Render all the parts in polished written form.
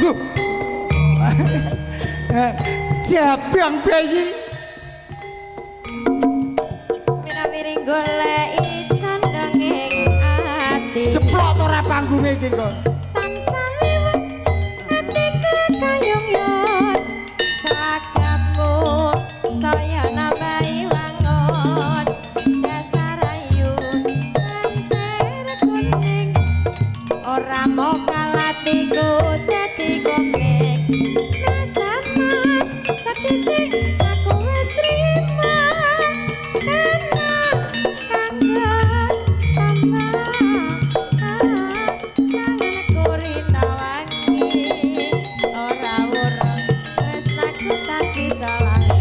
Loh. Jabang bayi. Miring goleki condonging ati. Jeplok to ora panggunge iki kok. Tansah liwat ati kekayung-yun. Selagammu saya nambahi wangun. Dasar ayu lancir kuning. Ora mau kalatiku dadi komeng. Nasamat satitik aku wis trima. Tenang kanggo tambah tanganku ritawangi. Ora wurung tresnaku tak bisa lali.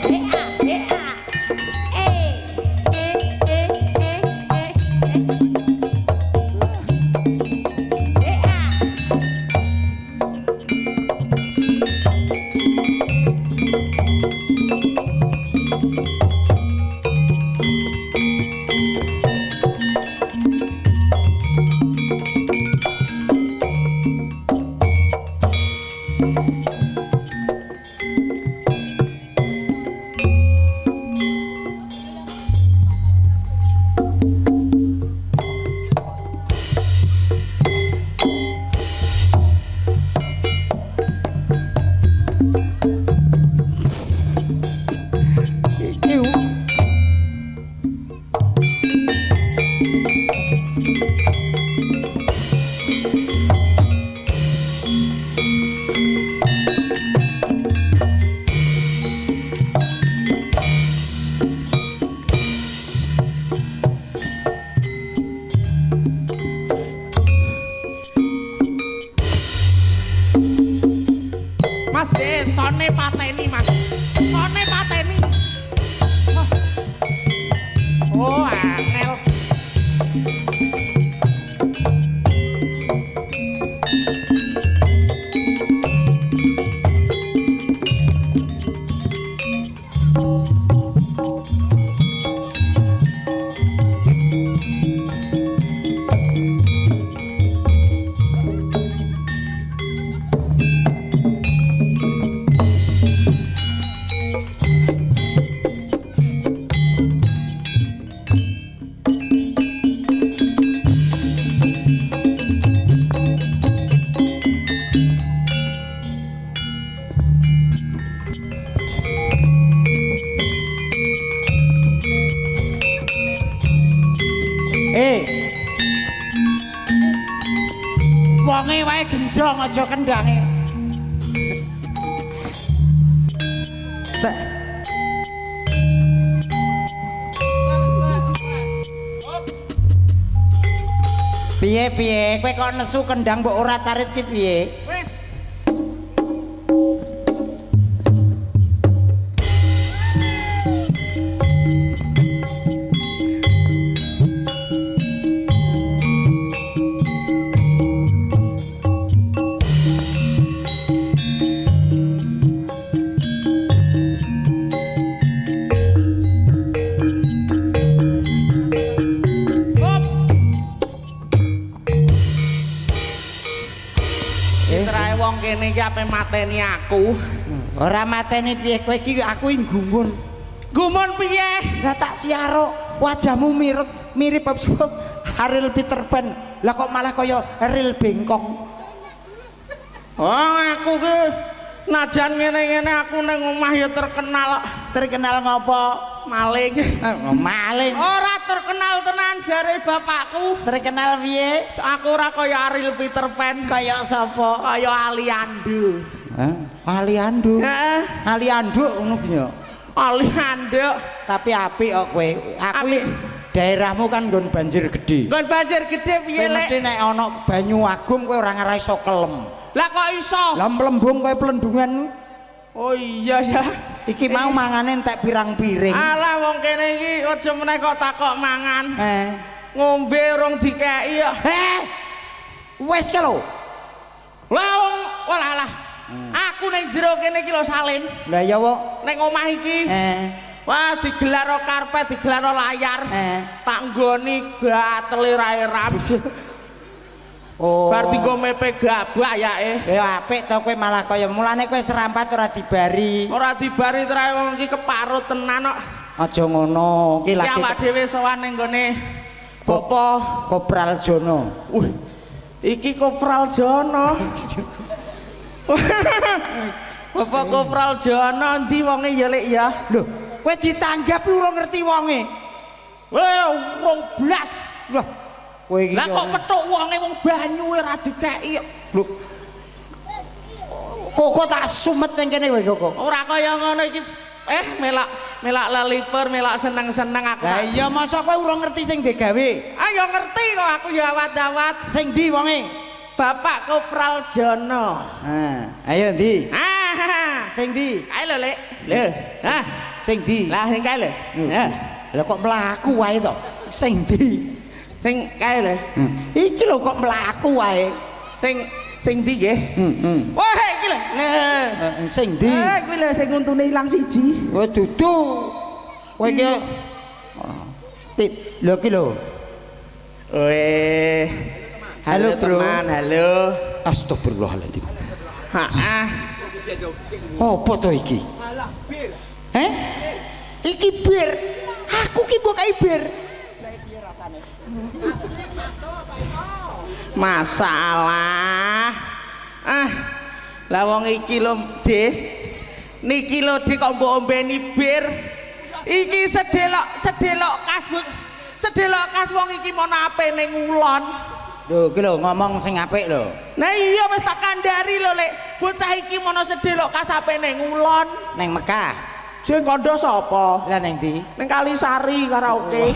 E A E A E E E E E E A. Iki. Mas De, sone pateni, Mas. Sone pateni. Wah. Oh, angel. Eh. Wonge wae genjong aja kendange. Sek. Piye piye kowe kok nesu kendang mbok ora tarit ki piye? Wis. Hop. Citrae wong kene iki ape mateni aku. Ora mateni piye kowe iki aku iki gumun. Gumun piye? Lah tak siarok wajahmu mirip mirip apa Ariel Peter Pan. Lah kok malah kaya Ariel Bengkong. Oh, aku ki najan ngene-ngene aku ning omah ya terkenal kok. Terkenal ngopo? Maling. Maling. Ora terkenal tenan jare bapakku. Terkenal piye? Aku ora kaya Ariel Peter Pan, Kaya sapa? kaya Aliando. Hah? Aliando. Heeh. Aliando ngono ki ya. Aliando. Tapi apik kok kowe. Aku Apik. daerahmu kan nggon banjir gede. Nggon banjir gede piye Kowe lek? mesti nek ana banyu agung kowe ora ngarah iso kelem. Lah kok iso? Lah mlembung kowe plendungan. Oh iya ya. Iki mau mangane entek pirang piring. Alah wong kene iki aja meneh kok takok mangan. Eh. Ngombe urung dikeki kok. Eh. Wis ki lho. Lah wong walah lah. Aku ning jero kene iki lho Salim. Lah ya wok. Ning omah iki. Eh. Wah digelar karpet, digelar layar. Eh. Tak nggoni gatele ra eram. Oh. Bar dienggo mepe gabah yake. Ya apik to kowe malah kaya mulane kowe serampat ora dibari. Ora dibari trae wong iki keparut tenan kok. Aja ngono, iki Iki lagi awak dhewe sowan ning gone Bapak Kopral Jono. Wih, iki Kopral Jono. Bapak Kopral Jono endi wonge ya Lek ya? Lho, kowe ditanggap urung ngerti wonge. Weh, urung blas. Loh, kowe iki Lah kok petuk wonge wong banyu ora dikeki. Lho. Koko tak sumet ning kene kowe koko. Ora kaya ngono iki. Melak melak leliper, melak seneng-seneng aku. Lah iya masa kowe urung ngerti sing digawe? Ayo ngerti kok aku ya awat-awat. Sing ndi wonge? Bapak Kopral Jono. Ah, ayo ndi? Ah, Sing ndi? kae lho, Lek. Lho. Ah, Sing ndi? lah sing kae lho. Ya. Lah kok mlaku wae to? Sing ndi? Sing kae lho. Iki lho kok mlaku wae. Sing sing ndi nggih? Heeh. Wah, iki lho. Lho. Sing ndi? Eh, kuwi lho sing untune ilang siji. Kowe dudu. Kowe iki Tit, lho iki lho. Weh. Halo, bro. Teman, halo. Astagfirullahaladzim. Heeh. Apa to iki? Eh? Iki bir. Aku ki mbok kai bir. Masalah. Ah. Lah wong iki lho, Dik. Niki lho Dik kok mbok ombeni bir. Iki sedelok, sedelok kas sedelok kas wong iki mono ape ning ngulon. Lho iki lho ngomong sing apik lho. Nah iya wis tak kandhari lho Lek. Bocah iki mono sedelok kas ape ning ngulon. Neng Mekah. Sing kandha sapa? Lah neng ndi? Ning Kalisari karaoke.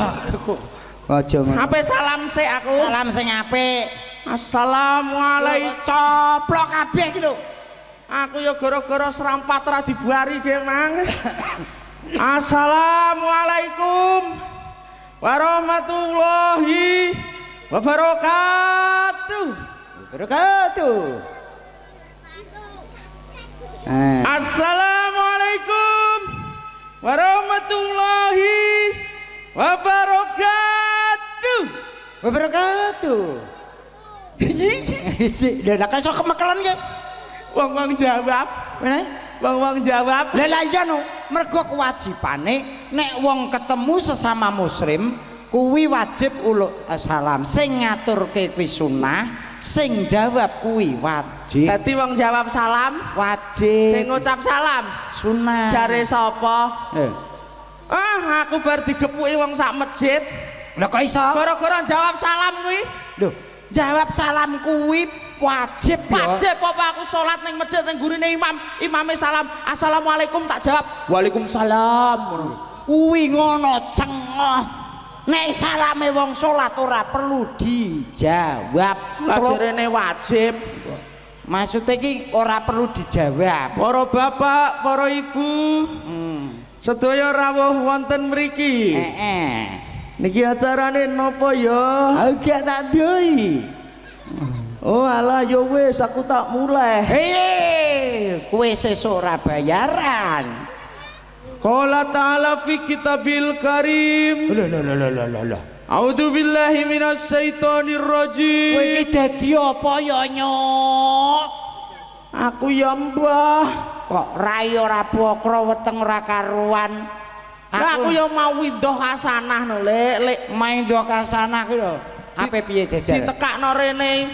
Aja ngono. Ape salam sik aku. Salam sing apik. Assalamualaikum. Coplok kabeh iki lho. Aku ya gara-gara serampat ra dibari ge mang. Assalamualaikum warahmatullahi wabarakatuh. Wabarakatuh. Assalamualaikum warahmatullahi wabarakatuh. Wabarakatuh. Sik, lha lah iso kemekelan ki. Wong-wong jawab, Ngene? wong-wong jawab. Lah lah iya no, mergo kewajibane nek wong ketemu sesama muslim kuwi wajib uluk salam. Sing ngaturke kuwi sunah, sing jawab kuwi wajib. Dadi wong jawab salam, Wajib. sing ngucap salam sunah. jare sapa? Ah, aku bar digepuki wong sak masjid. Lah kok iso? Gara-gara jawab salam kuwi. Lho, jawab salam kuwi wajib ya. Wajib apa aku salat ning masjid ning gurine imam, imame salam, assalamualaikum tak jawab, waalaikumsalam. Kuwi ngono cengoh. Nek salame wong salat ora perlu dijawab. Lah jarene wajib. Maksudnya iki ora perlu dijawab. Para bapak, para ibu, sedaya rawuh wonten mriki. Heeh. Niki acarane napa ya? Aku gak tak duwi. Oh alah ya wis aku tak mulai. Hei, kowe sesuk ora bayaran. Qala ta'ala fi kitabil karim. Lho lho lho lho lho lho. A'udzu billahi minasyaitonir rajim. Kowe iki dadi apa ya, Nyok? Aku ya mbah. Kok rai ora bokro weteng ora karuan. Lah aku ya mau windoh hasanah no, Lek, Lek. Main do kasanah kuwi lho. Ape piye jajal? Ditekakno rene.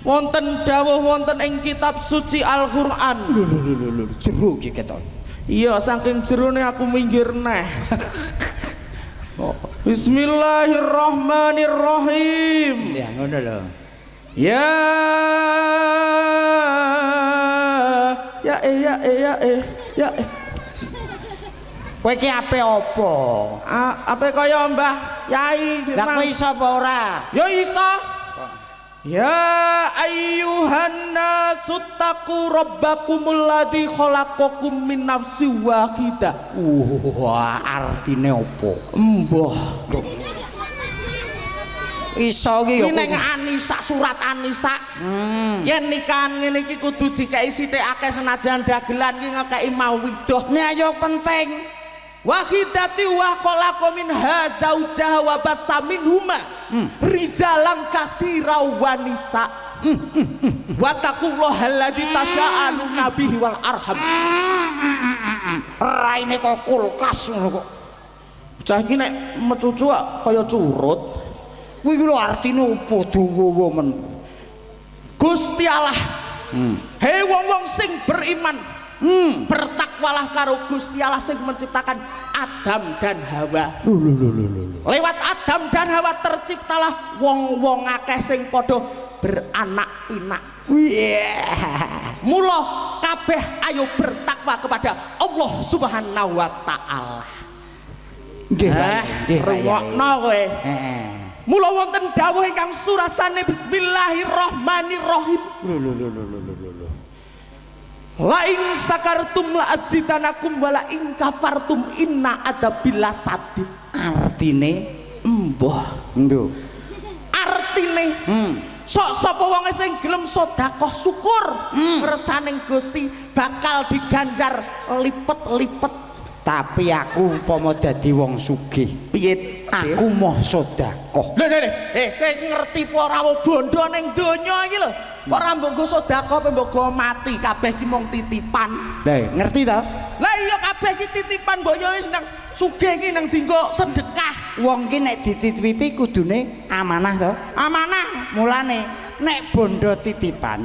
Wonten dawuh wonten ing kitab suci Al-Qur'an. Lho lho lho lho jero iki ketok. Iya, saking jerone aku minggir neh. Bismillahirrahmanirrahim. Ya ngono lho. Ya ya eh ya eh ya eh ya eh. Kowe iki ape apa? Ape kaya Mbah Yai Lah kowe iso apa ora? Ya iso. Ya ayyuhan nasu taqu rabbakumul ladzi khalaqakum min nafsin wahidah. Wah, artine apa? Mbah. Iso iki ya. Iki ning Anisa, surat Anisa. Yen nikahan ngene iki kudu dikeki sithik akeh senajan dagelan iki ngekeki mawidah. Nek ayo penting. Wahidati wa khalaqa minha zaujaha wa bassa minhuma rijalan katsira wa nisa. Wattaqullaha alladzi tasaaluna bihi wal arham. Raine kok kulkas ngono kok. Bocah iki nek mecucu kok kaya curut. Kuwi lho artine opo dawa men. Gusti Allah. Hei wong-wong sing beriman, bertakwalah karo Gusti Allah sing menciptakan Adam dan Hawa. Lho lho lho lho lho. Lewat Adam dan Hawa terciptalah wong-wong akeh sing padha beranak pinak. Iya. Mula kabeh ayo bertakwa kepada Allah Subhanahu wa taala. Nggih, Pak. Eh, Nggih, Pak. rungokno kowe. Heeh. Mula wonten dawuh ingkang surasane bismillahirrahmanirrahim. Lho lho lho lho lho lho lho. La in syakartum la azidanakum wa la in kafartum inna adzabi lasyadid. Artine Embuh. Lho. Artine sok sapa wong sing gelem sedekah syukur ngersaning Gusti bakal diganjar lipet-lipet. Tapi aku umpama dadi wong sugih, Piye? aku moh sedekah. Lho lho lho, eh kowe ngerti apa ora wong bondo ning donya iki lho. Kok ora mbok nggo sedekah apa mbok go mati kabeh iki mung titipan. Lah, ngerti ta? Lah iya kabeh iki titipan, mbok yo wis nang sugih iki nang dinggo sedekah. Wong ki nek dititipi kudune amanah to. Amanah. Mulane nek bondo titipan,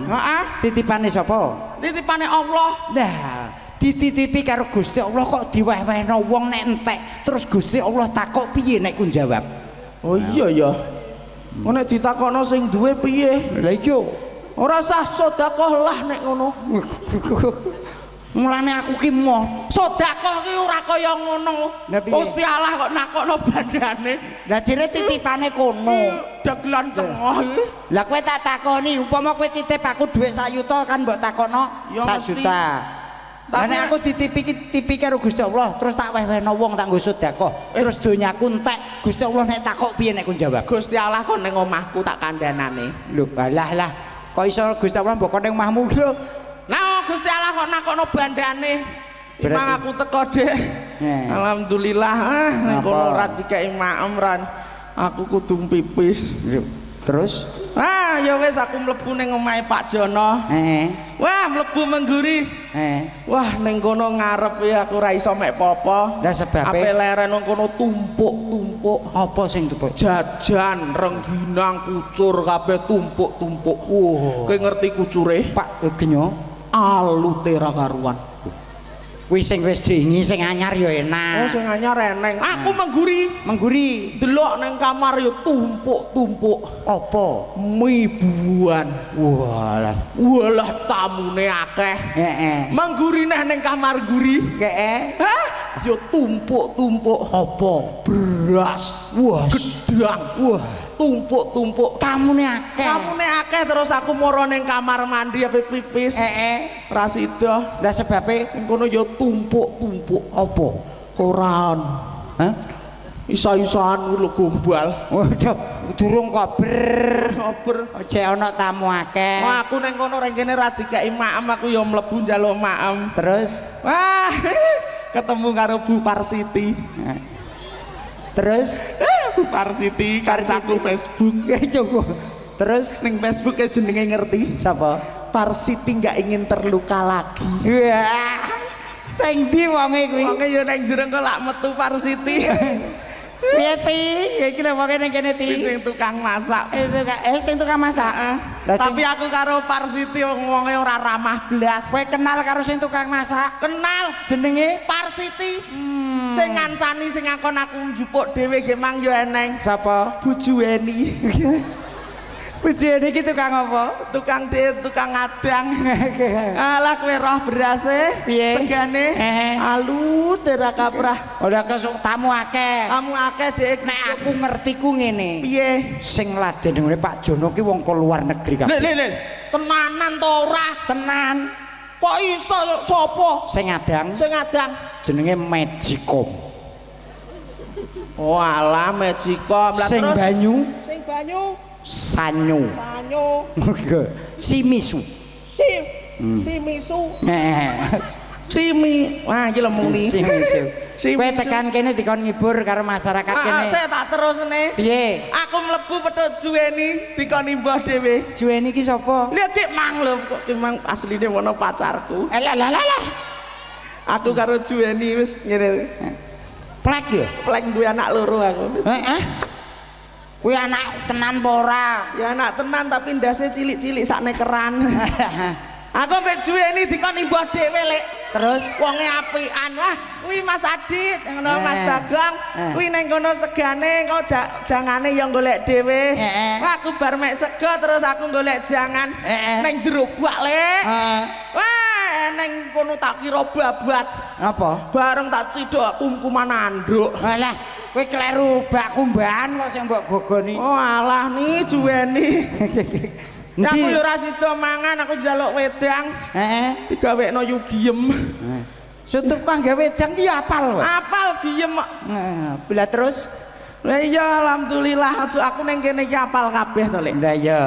titipane sapa? Titipane Allah. Nah, dititipi karo Gusti Allah kok diweh-wehno wong nek entek, terus Gusti Allah takok piye nek ku jawab? Oh iya ya. Kok nek ditakokno sing duwe piye? Lah iya. Ora sah sedekah lah nek ngono. Mulane aku ki moh. Sedekah ki ora kaya ngono. Lah piye? Gusti Allah kok nakokno bandane. Lah jere titipane kono. Dagelan cengoh iki. Lah kowe tak takoni, umpama kowe titip aku dhuwit sak yuta kan mbok takono Ya sak mesti. juta. Lah Tapi nek aku dititipi titipi karo Gusti Allah, terus tak weh-wehno wong tak nggo sedekah, terus donyaku entek, Gusti Allah nek takok piye nek ku jawab? Gusti Allah kok ning omahku tak kandhanane. Lho, alah lah. Kok iso Gusti Allah mbok kon ning omahmu lho? Nah, Gusti Allah kok nakokno bandane. Berarti- Imang aku teko, Dek. Eh. Alhamdulillah, ah ning Apa? kono ora dikeki maem ran. Aku kudu pipis. Lho, terus Ah, ya wis aku mlebu ning omahe Pak Jono. Wah, mlebu mengguri. Wah, ning kono ngarep ya aku ora iso mek popo. Lah sebabe? Ape leren nang kono tumpuk-tumpuk. Apa sing tumpuk? Jajan, rengginang, kucur kabeh tumpuk-tumpuk. Wah. Kowe ngerti kucure? Pak genyo. Alute ra karuan. Kuwi sing wis diingi sing anyar ya Oh, enak. sing anyar eneng. Aku mengguri, Mengguri delok nang kamar ya tumpuk-tumpuk. apa? Mie buan. Walah. Walah tamune akeh. Heeh. Mengguri neh ning kamar guri. Heeh. Hah? Ya tumpuk-tumpuk Apa? beras, Wah. gedang, Wah, tumpuk-tumpuk. tamune akeh. Tamune akeh terus aku moro ning kamar mandi ape pipis. Heeh. Ra sida. Lah sebabe Ning kono ya tumpuk-tumpuk apa? koran. Hah? Isa-isaan kuwi lho gombal. Waduh, durung kober. Kober. Cek ana tamu akeh. Wah, aku neng kono reng kene ra dikeki maem, aku ya mlebu njaluk maem. Terus Wah, ketemu karo Bu Parsiti. Terus Bu Parsiti kancaku Facebook. cukup. Terus Ning Facebook e jenenge ngerti? sapa? Parsiti nggak ingin terluka lagi. Wah. Sing ndi wonge kuwi? Wonge ya neng jero kok lak metu Parsiti. Piye Pi? Iki lho wonge ning kene Pi. Sing tukang masak. Sing tukang masak. Lah sing Tapi aku karo Parsiti wong-wonge ora ramah blas. kowe kenal karo sing tukang masak? Kenal Jenenge Parsiti. Sing ngancani sing ngakon aku njupuk dhewe ge mang ya eneng. sapa? Bu Juweni. Bujene iki tukang apa? Tukang de tukang ngadang. Alah kowe roh berase, Piye? segane alu ora kaprah. Ora kesuk tamu akeh. Kamu akeh dhek. Nek aku ngerti ku ngene. Piye? Sing laden ngene Pak Jono ki wong ko luar negeri Lho kabeh. lho lho. Tenanan to ora? Tenan. Kok iso sapa Sing ngadang sing ngadang? jenenge Magicom. Oh alah Magicom. Lah Sing terus banyu sing banyu Sanyo. sanyo Simisu. si si misu. Nah. Simi. Wah, iki lho muni. Simi. Simi. Kowe tekan kene dikon ngibur karo masyarakat Ah, kene. saya tak terusne. Piye? Aku mlebu petuk Juweni dikon imbuh dhewe. Juweni iki sapa? Lha ki mang lho kok ki mang asline wono pacarku. Eh lah lah lah lah. Aku karo Juweni wis ngene. Plek ya? Plek duwe anak loro aku. Heeh. Kuwi anak tenan apa ora? Ya anak tenan tapi ndase cilik-cilik sak nekeran. Aku mbek Juweni dikon imbuh dhewe, Lek. Terus Wonge apian. Wah, kuwi Mas Adit, ngono Mas Bagong. Kuwi ning kono segane engko jangane ya golek dhewe. Wah, aku bar mek sego terus aku golek jangan ning jero bak, Lek. Wah, ning kono tak kira babat. Napa? Bareng tak cidhok kumkuman anduk. Alah, kowe kleru bak kumbahan kok sing mbok gogoni. Oh alah nih Juweni. Endi? Aku yo ora sida mangan, aku njaluk wedang. Heeh. Digawekno yu giem. Sutup kang gawe wedang ki ya apal kowe. Apal giem kok. Heeh. Bila terus? Lah iya alhamdulillah aja aku ning kene iki apal kabeh to, Lek. Lah iya.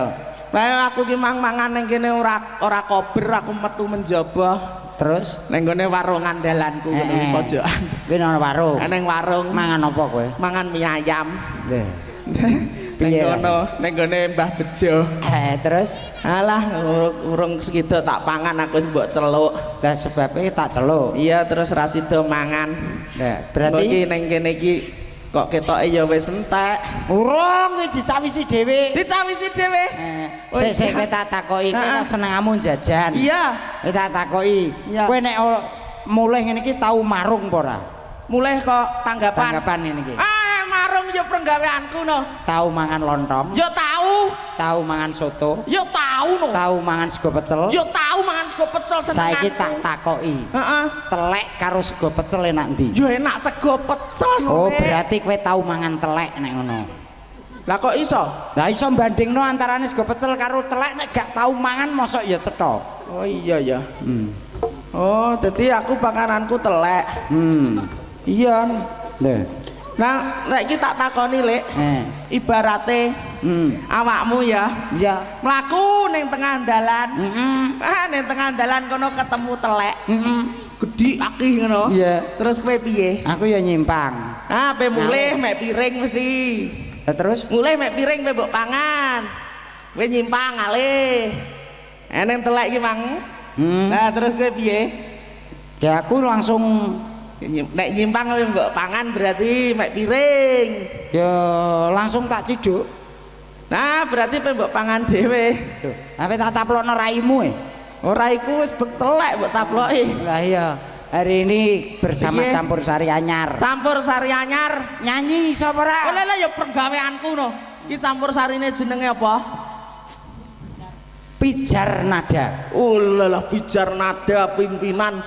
Lah aku ki mang mangan ning kene ora ora kober, aku metu menjaba Terus ning gone warung andalanku ngono iki pojokan. Kuwi nang warung. Ning warung Mangan apa kowe? mangan mie ayam. Lho. Ning Piye kono, ning gone Mbah Bejo. Terus Alah urung sekido tak pangan aku wis mbok celuk. lah sebabnya tak celuk. Iya terus ra sida mangan. Lah Berarti berarti ning kene iki kok ketoke ya wis entek. urung kuwi dicawisi dhewe. Dicawisi dhewe. Oh, Sik sik iya. kowe tak takoki, kowe Heeh. kok senengamu jajan. Iya. Kowe tak takoki. Iya. Kowe nek mulih ngene iki tau marung apa ora? Mulih kok tanggapan. Tanggapan ngene iki. Ah, marung ya penggaweanku no. Tau mangan lontong, Ya tau, tau mangan soto, ya tau no. tau mangan sego pecel. Ya tau mangan sego pecel senenganku. Saiki tak takoki. Heeh. Telek karo sego pecel enak ndi? Ya enak sego pecel no. Oh, Lek. berarti kowe tau mangan telek nek ngono. Lah kok iso? Lah iso bandingno antarane sego pecel karo telek nek gak tau mangan mosok ya cetha. Oh iya ya. Oh, jadi aku pakananku telek. Iya. Lho. Nah, nek iki tak takoni, Lek. Ibarate awakmu ya Iya. mlaku ning tengah dalan. Heeh. Ah, ning tengah dalan kono ketemu telek. Heeh. Gedhi akeh ngono. Iya. Terus kowe piye? Aku ya nyimpang. Nah, pe mulih mek piring mesti. Lah terus Mulih mek piring pe mbok pangan. Kowe nyimpang alih. Eneng telek iki, Mang. Nah, terus kowe piye? Ya aku langsung Nek nyimpang kowe mbok pangan berarti mek piring. ya langsung tak ciduk. Nah, berarti pe mbok pangan dhewe. Lho, ape tak taplokno raimu e? Ora iku wis bek telek mbok taploki. Lah iya, hari ini bersama Piye? Campur Sari Anyar. Campur Sari Anyar. Nyanyi iso apa ora? Oh lha ya pergaweanku no. Iki campur sarine jenenge apa? Pijar Nada. Oh lah Pijar Nada pimpinan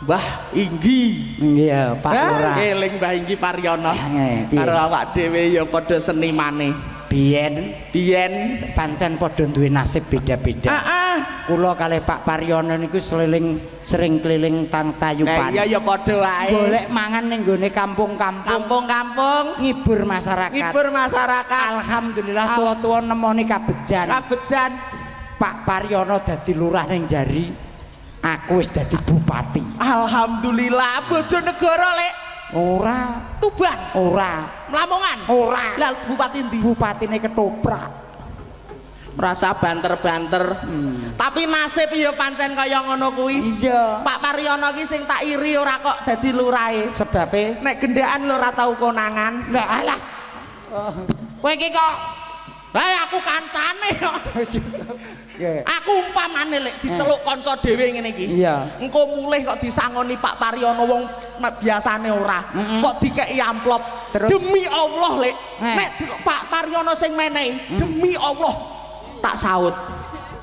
Mbah Inggi. Iya, Pak Lurah. Eling Mbah Inggi Paryono. Piye? Karo awak dhewe ya padha senimane. Biyen Biyen pancen padha duwe nasib beda-beda. Heeh. Kula kalih Pak Paryono niku sering keliling tang Nah tayupan. iya ya padha wae. Golek mangan ning gone kampung-kampung, Kampung-kampung ngibur masyarakat. ngibur masyarakat. Alhamdulillah tua-tua nemoni kabejan. Kabejan. Pak Paryono dadi lurah ning Jari. Aku wis dadi bupati. Alhamdulillah Bojonegoro Lek. Ora, Tuban, ora, Lamongan. ora. Lah bupati ndi? Bupatine ketoprak. Merasa banter-banter. Tapi nasib ya pancen kaya ngono kuwi. Iya. Pak Paryono ki sing tak iri ora kok dadi lurahe. Sebabe Nek gendaan lho ora tau konangan. lah alah. Oh. Kowe iki kok Lah aku kancane kok. Nggih. Aku umpamane lek diceluk kanca dhewe ngene iki. Iya. Engko mulih kok disangoni Pak Paryono wong biasane ora. Kok dikeki amplop. Terus? Demi Allah lek. Eh. Nek Pak Paryono sing menehi, demi Allah tak saut.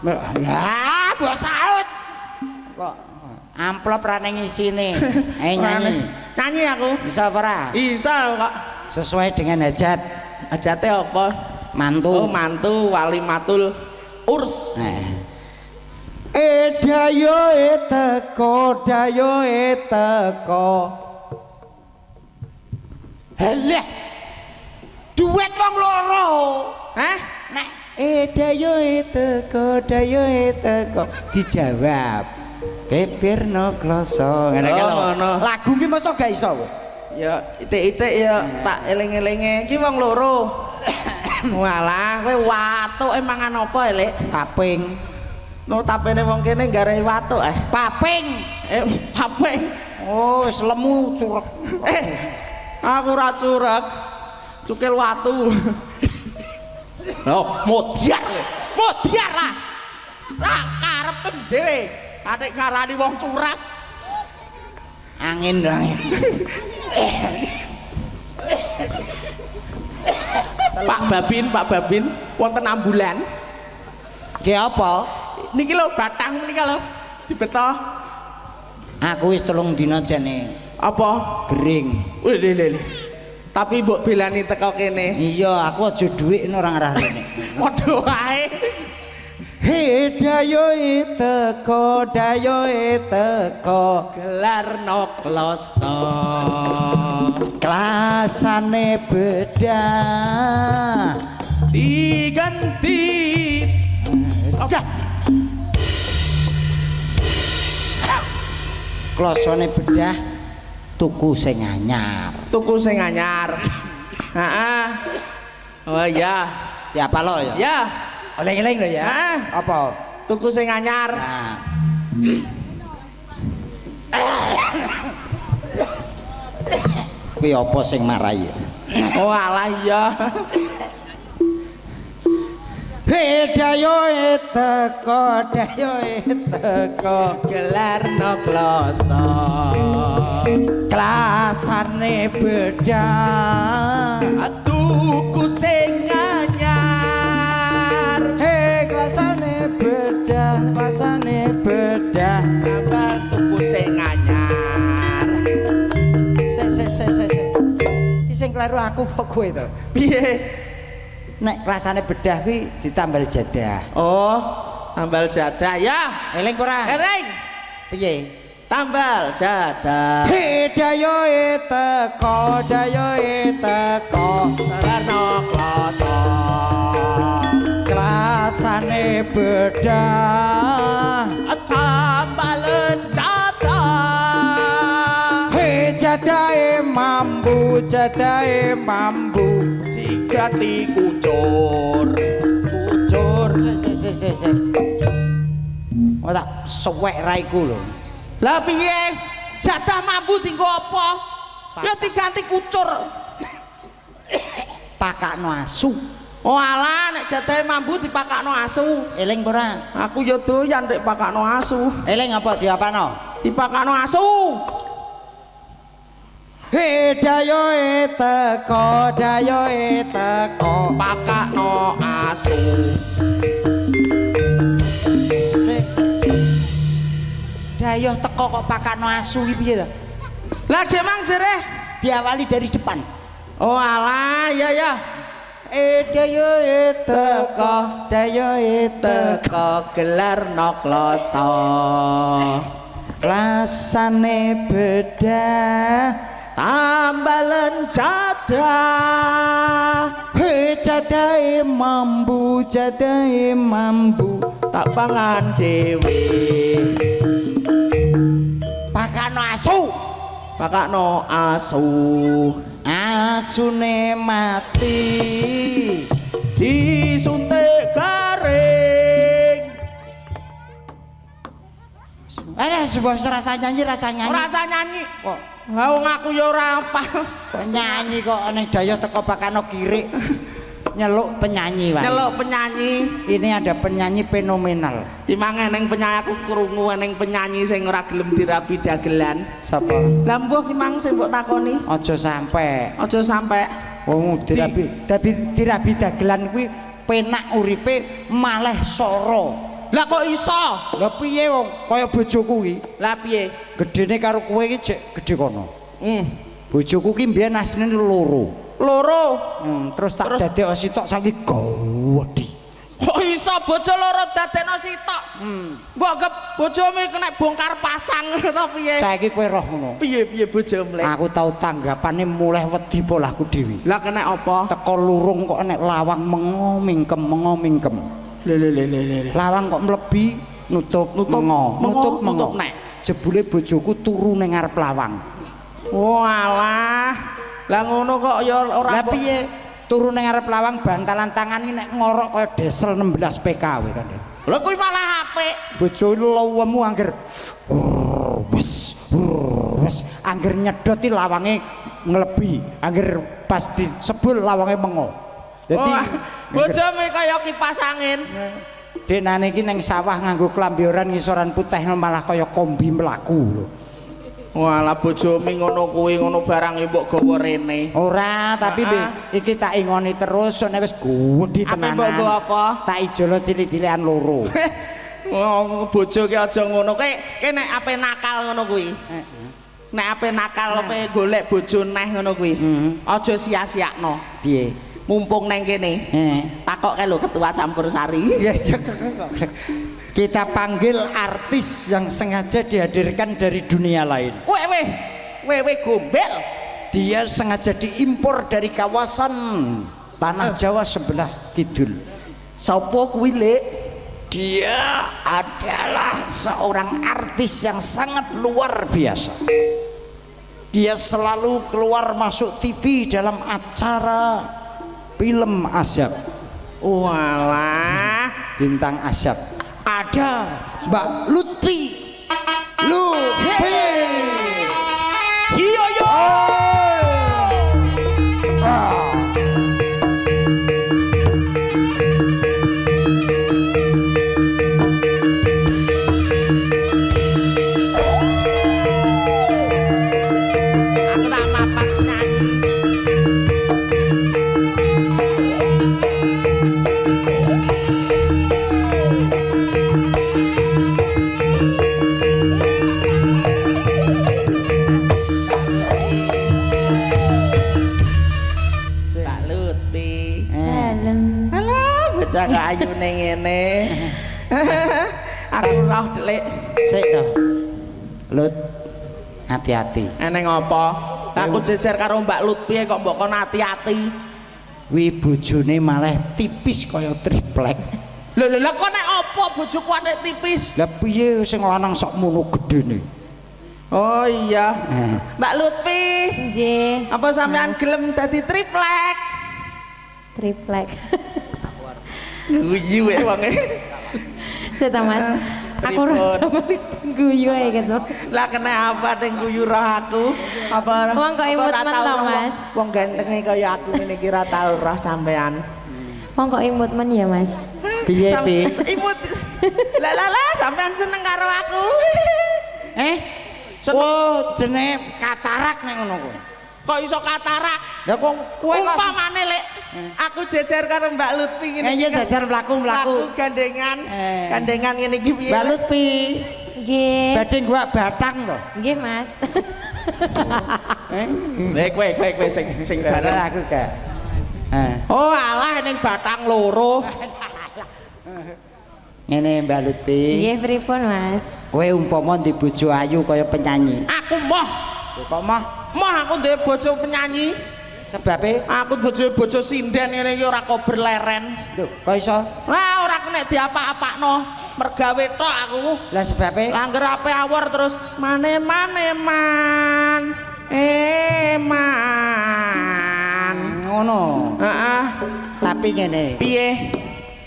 Lah, mbok saut. Kok amplop ra ning isine. Eh nyanyi. Nyanyi aku. Bisa apa ora? Isa kok. Sesuai dengan hajat Hajate apa? Mantu. Oh, mantu wali matul urs. Eh dayoe teko, dayoe teko. Halah. Duet wong loro. Hah? Nek dayoe teko, dayoe teko dijawab. Kepirno kloso. Ngene iki lho. Lagu ki mosok gak iso kowe? Ya ithik-ithik ya tak eling-elinge. Iki wong loro. Walah, kowe watuk mangan apa, Lek? Paping. No tapene wong kene nggarai watuk eh. Paping. Paping. Oh, wis lemu curek. Aku ora curek. Cukil watu. Oh, modiar kowe. Modiar lah. Sak karepem dhewe. Atik ngarani wong curek. Angin angin. Pak Babin, Pak Babin, wonten ambulan. Ki apa? Niki lho batang niki lho dibeto. Aku wis 3 dina jane. Apa? Gering. Wih, lho lho. Tapi mbok belani teko kene. Iya, aku aja dhuwit ora ngarah rene. Padha wae. He dayoe teko, dayoe teko, gelarno kloso. Klasane bedah diganti. Sah. Klosone bedah tuku sing anyar. Tuku sing anyar. Heeh. Oh iya. Diapalo ya? Ya. Oleng-eleng lho ya. Heeh. Apa? Tuku sing anyar. Nah. Kuwi apa sing marai? Oh alah iya. He dayoe teko, dayoe teko, gelarno kloso. Klasane bedah tuku sing anyar. He klasane bedah, klasane bedah, tambah tuku sing anyar. Se se se se se. Iki sing kleru aku apa kowe to? Piye? Nek klasane bedah kuwi ditambal jadah. Oh, tambal jadah ya. Eling ora? Eling. Piye? Tambal jadah. He dayoe teko, dayoe teko, gelarno kloso. Klasane bedah tambalen jadah. He jadahe mambu, jadahe mambu, diganti kucur. Kucur. Se se se se se. Oh tak suwek raiku lho. Lah piye? Jadah mambu dienggo apa? Ya diganti kucur. Pakakno asu. Oh alah nek jadahe mambu dipakakno asu. Eling ora? Aku ya doyan nek pakakno asu. Eling apa diapakno? Dipakakno asu. He dayoe teko, dayoe teko, pakakno asu. Sik sik. Dayoh teko kok pakakno asu iki piye to? Lah ge mang jere diawali dari depan. Oh alah iya ya. Dayoe teko, dayoe teko, teko gelarno kloso. Klasane bedah tambalen jadah. He jadahe mambu, jadahe mambu, tak pangan dhewe. Pakakno asu. Pakakno asu. Asune mati disuntik garing. Sebuah rasa nyanyi, rasa nyanyi. Rasa nyanyi. Kok Lah wong aku ya ora apal. Kok nyanyi kok ning dayoh teko pakakno kirik. Nyeluk penyanyi wae. Nyeluk penyanyi. Ini ada penyanyi fenomenal. Timang eneng penyanyi aku krungu eneng penyanyi sing ora gelem dirabi dagelan. Sapa? Lah mbuh ki mang sing mbok takoni. Aja sampe. Aja sampe. Wong dirabi, dirabi dagelan kuwi penak uripe maleh soro. Lah kok iso? Lah piye wong kaya bojoku ki? Lah piye? Gedene karo kowe iki jek gedhe kono. Bojoku ki mbiyen asline loro. Loro. Terus tak dadekno sitok saiki gawedhi. Kok iso bojo loro dadekno sitok? Mbok anggap bojomu kena bongkar pasang to piye? Saiki kowe roh ngono. Piye-piye bojomu lek? Aku tau tanggapane mulih wedi polahku dhewe. Lah kena apa? Teko lurung kok enek lawang mengo mingkem mengo mingkem. Le le le le le. Lawang kok mlebi nutup mengo, nutup mengo. Nek. Jebule bojoku turu ning ngarep lawang. Walah. Lah ngono kok ya ora. Lah piye? Turu ning ngarep lawang bantalan tangan iki nek ngorok kaya desel 16 PKW kan. Lho kuwi malah apik. Bojo lewemu angger wes wes angger nyedot iki lawange nglebi, angger pas disebul lawange mengo. Dadi bojomu kaya kipas angin. Denane iki ning sawah nganggo klambi oran ngisoran putih malah kaya kombi mlaku lho. Walah bojomu ngono kuwi ngono barang mbok gawa rene. Ora, tapi iki tak ingoni terus nek wis gedhi tenanan. Ape mbok gawa apa? Tak ijolo cilik-cilikan loro. Oh, bojo ki aja ngono. Kowe nek ape nakal ngono kuwi. Nek ape nakal ape golek bojo neh ngono kuwi. Aja sia-siakno. Piye? Mumpung neng kene. Takok kae lho ketua campur sari. Ya kita panggil artis yang sengaja dihadirkan dari dunia lain. Wewe, wewe gombel. Dia sengaja diimpor dari kawasan tanah Jawa sebelah kidul. Sopo kuwi, Lek? Dia adalah seorang artis yang sangat luar biasa. Dia selalu keluar masuk TV dalam acara film azab. Walah, bintang azab. Ada Mbak Lutfi. Lutfi. Yo yo. Aku tak mapak nyanyi. Mbak Lutfi. Dalem. Alah, bocah kok ayune ngene. Aku roh delik. Sik to. Lut, hati-hati. Eneng apa? Aku jejer karo Mbak Lutfi kok mbok kon ati-ati. Wi bojone malah tipis kaya triplek. Lho lho lho kok nek apa bojoku atik tipis? Lah piye sing lanang sok mono gedene? Oh iya. Mbak Lutfi, Nggih. apa sampean gelem dadi triplek? Triplek. Guyu wae wonge. Sik ta, Mas. Aku rasa guyu ae gitu. Lah kena apa ning guyu roh aku? Apa Wong kok imut men to, Mas? Wong gantenge kaya aku ngene iki ra tau roh sampean. Wong kok imut men ya, Mas? Piye, Pi? Imut. Lah lah lah sampean seneng karo aku. Eh? Seneng. Oh, jenenge katarak nek ngono kuwi. Kok iso katarak? Lah kok kowe kok umpamane lek aku jejer karo Mbak Lutfi ngene. Iya jejer mlaku-mlaku. Mlaku gandengan. Gandengan ngene iki piye? Mbak Lutfi. Nggih. Badhe gua batang to. Nggih, Mas. Kowe kowe kowe sing sing bareng aku gak. Oh alah ning batang loro. Ngene Mbak Lutfi. Nggih, pripun, Mas? Kowe umpama ndek bojo ayu kaya penyanyi. Aku moh. Kok moh? Moh aku duwe bojo penyanyi. Sebabe aku bojo sinden ngene iki ora kober leren. Lho, kok iso? Lah ora kena diapa-apakno, mergawe tok aku. Lah sebabe? Lah angger ape awor terus mane-mane man. Man. Ngono. Heeh. Tapi ngene. Piye?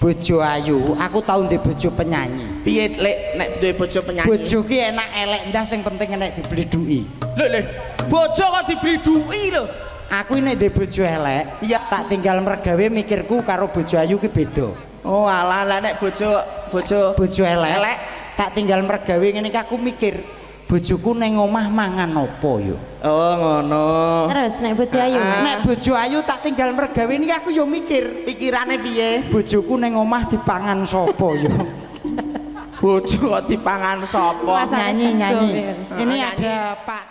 Bojo ayu, aku tau ndek bojo penyanyi. Piye lek nek duwe bojo penyanyi? Bojo ki enak elek ndah sing penting enek dibledhuki. Lho lho, bojo kok dibledhuki lho. Aku ini ndek bojo elek, iya tak tinggal mergawe mikirku karo bojo ayu ki beda. Oh alah lah nek bojo bojo bojo elek, elek tak tinggal mergawe ngene iki aku mikir bojoku ning omah mangan apa ya. Oh ngono. Terus nek bojo ayu. Nek bojo ayu tak tinggal mergawe niki aku ya mikir. Pikirane piye? Bojoku ning omah dipangan sapa ya? Bojo kok dipangan sapa? Nyanyi nyanyi. Ini ada Pak